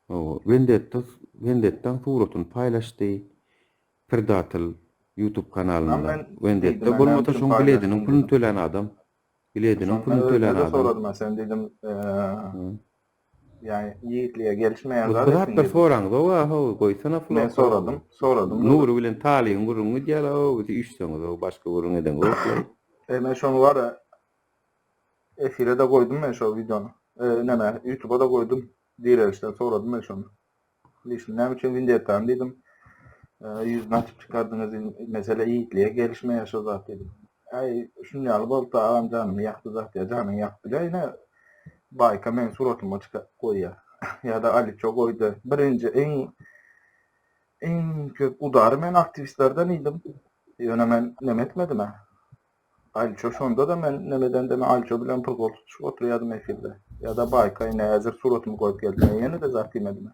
Hawa, Wendetta Wendettaň suratyny paýlaşdy. Predatel YouTube Ama kanalynda. men Wendetta diýdim, näme bolmasa üçin şoň bilediniň paýlaşdyň puluny diýdim. tölän adam. Bilediniň Şonda puluny tölän özüne-de adam. soradym, sen diýdim, Hı. ýa ýigitlige gelişmeýän Bu zat bu etdiň zatlar diýdim. soraňyzok-a how, goýsana Men flok-a. soradym, soradym Nury. Nury bilen Talygyň gürrüňi gidýär-ow, bizi üýşseňiz-ow, başga gürrüň edeňzok-laý. E men şony bar-a efire-de goýdum men şo wideony. E neme, ýutuba-da goýdum. Direlişden soradym men şony. Lişni näme üçin Windettany diýdim. Ýüzüni açyp çykardyňyz diýdim. Mesele ýigitlige gelişmeýär şo zat diýdim. Äý, şuny ýaly bolupdy agam janymy ýakdy zat ýa janyňy ýakyp bilýär ine Baýka meň suratyma çyka goýýar. Ýa-da Aliço goýdy. Birinji iň iň köp udary men aktiwistlerden iýdim. Ýöne men neme etmedim-ä. Aliço şonda-da men nemeden-de men Aliço bilen bir gol tutuşyp oturýardym efirde. Ýa-da Baýka ine häzir suratymy goýup geldi. Men ýene-de zat diýmedim.